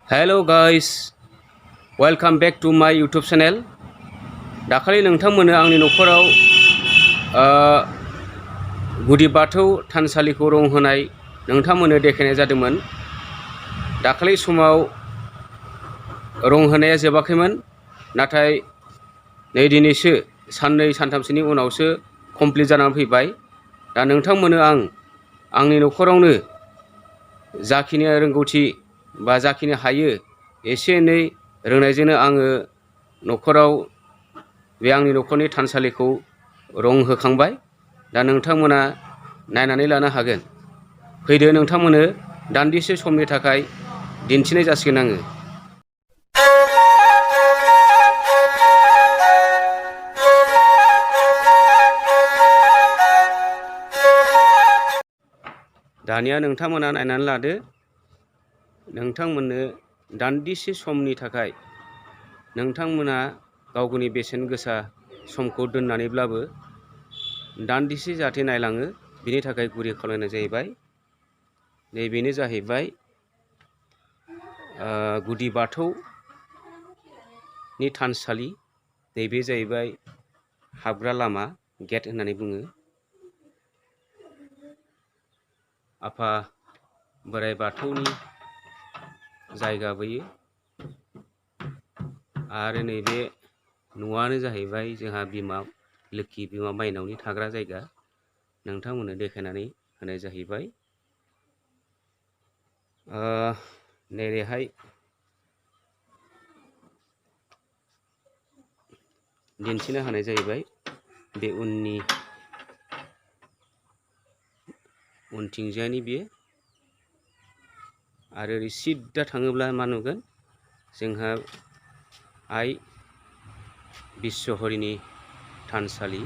Hello guys welcome back to my YouTube channel. दाखालि नोंथांमोननो आंनि न'खराव गुदि बाथौ थानसालिखौ रं होनाय नोंथांमोननो देखायनाय जादोंमोन। दाखालि समाव रं होनाया जोबाखैमोन, नाथाय नै दिनैसो साननै सानथामसोनि उनावसो कमप्लिट जानानै फैबाय। दा नोंथांमोननो आंनि न'खरावनो जाखिनि रोंगौथि बा जाखिनि हायो एसे एनै रोंनायजोंनो आङो न'खराव बे आंनि न'खरनि थानसालिखौ रं होखांबाय। दा नोंथांमोना नायनानै लानो हागोन। फैदो नोंथांमोननो दान्दिसे समनि थाखाय दिन्थिनाय जासिगोन आङो। दानिया नोंथांमोना नायनानै लादो। नोंथांमोननो दान्दिसे समनि थाखाय नोंथांमोना गावनि बेसेन गोसा समखौ दोननानैब्लाबो दान्दिसे जाहाथे नायलाङो, बिनि थाखाय गुरै खावलायनाय जाहैबाय। नैबेनो जाहैबाय गुदि बाथौनि थानसालि। नैबे जाहैबाय हाबग्रा लामा, गेट होननानै बुङो। आफा बोराइ बाथौनि जायगा बोयो। आरो नैबे न'आनो जाहैबाय जोंहा बिमा लोखि, बिमा माइनावनि थाग्रा जायगा। नोंथांमोननो देखायनानै होनाय जाहैबाय। नैबेहाय दिन्थिना होनाय जाहैबाय। बे उनथिंजायनि बेयो। आरो ओरै सिद्दा थाङोब्ला मा नुगोन? जोंहा आइ बिस्वहरिनि थानसालि।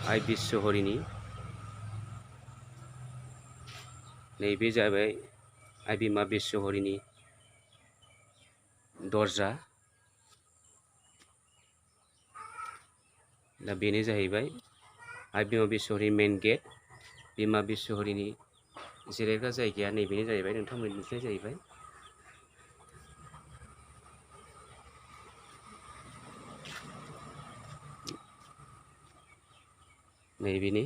आइ बिस्वहरिनि नैबे जाबाय आइ बिमा बिस्वहरिनि दरजा। दा बेनो जाहैबाय आइ बिमा बिस्वहरिनि मेन गेट। बिमा बिस्वहरिनि जिरायग्रा जायगाया नैबेनो जाहैबाय। नोंथांमोननि नुथाय जाहैबाय। नैबेनो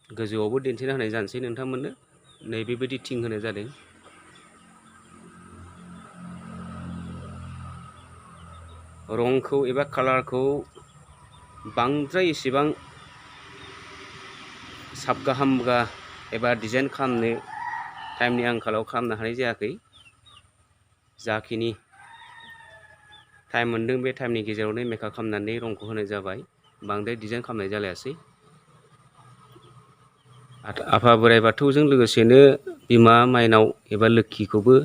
गोजौआवबो दिन्थिना होनाय जानोसै नोंथांमोननो। नैबेबायदि थिं होनाय जादों। रंखौ एबा कालारखौ बांद्राय एसेबां साबगा हामगा एबा डिजाइन खालामनो टाइमनि आंखालाव खालामनो हानाय जायाखै। जाखिनि टाइम मोनदों बे टाइमनि गेजेरावनो मेकआप खालामनानै रंखौ होनाय जाबाय। बांद्राय डिजाइन खालामनाय जालायासै। आफा बोराइ बाथौजों लोगोसेनो बिमा माइनाव एबा लोखिखौबो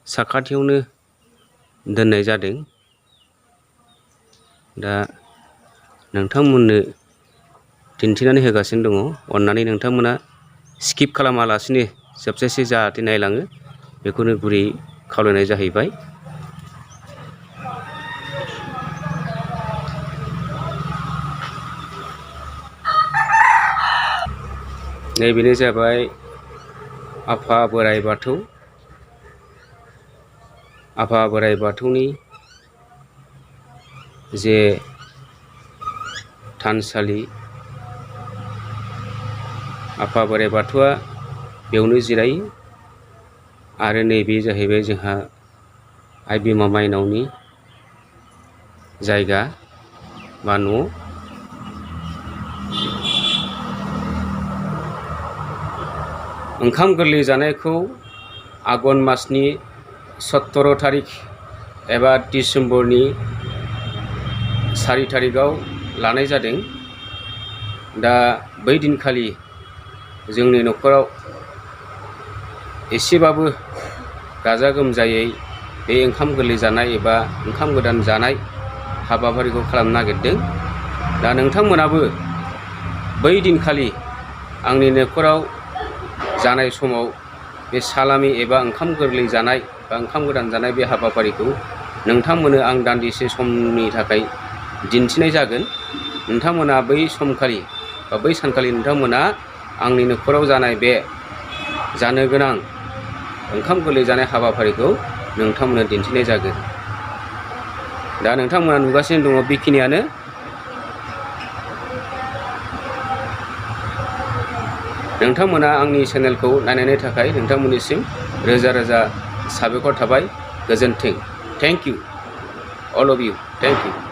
साखाथियावनो दोननाय जादों। दा नोंथांमोननो दिन्थिनानै होगासिनो दङ। अन्नानै नोंथांमोना स्किप खालामालासिनो जोबजासे जाहाथे नायलाङो, बेखौनो गुरै खावलायनाय जाहैबाय। नैबेनो जाबाय आफा बोराइ बाथौ। आफा बोराइ बाथौनि जे थानसालि, आफा बोराइ बाथौआ बेयावनो जिरायो। आरो नैबे जाहैबाय जोंहा आइ बिमा माइनावनि जायगा बा न'। ओंखाम गोरलै जानायखौ आघन मासनि 17 थारिख एबा डिसेम्बरनि 4 थारिखआव लानाय जादों। दा बै दिनखालि जोंनि न'खराव एसेबाबो गाजा गोमजायै बे ओंखाम गोरलै जानाय एबा ओंखाम गोदान जानाय हाबाफारिखौ खालामनो नागिरदों। दा नोंथांमोनाबो बै दिनखालि आंनि न'खराव जानाय समाव बे सालामि एबा ओंखाम गोरलै जानाय बा ओंखाम गोदान जानाय बे हाबाफारिखौ नोंथांमोननो आं दान्दिसे समनि थाखाय दिन्थिनाय जागोन। नोंथांमोना बै समखालि बा बै सानखालि नोंथांमोना आंनि न'खराव जानाय बे जानो गोनां ओंखाम गोरलै जानाय हाबाफारिखौ नोंथांमोननो दिन्थिनाय जागोन। दा नोंथांमोना नुगासिनो दङ बेखिनियानो। नोंथांमोना आंनि चेनेलखौ नायनायनि थाखाय नोंथांमोननिसिम रोजा रोजा साबायखर थाबाय। गोजोन्थों। Thank you all of you. Thank U.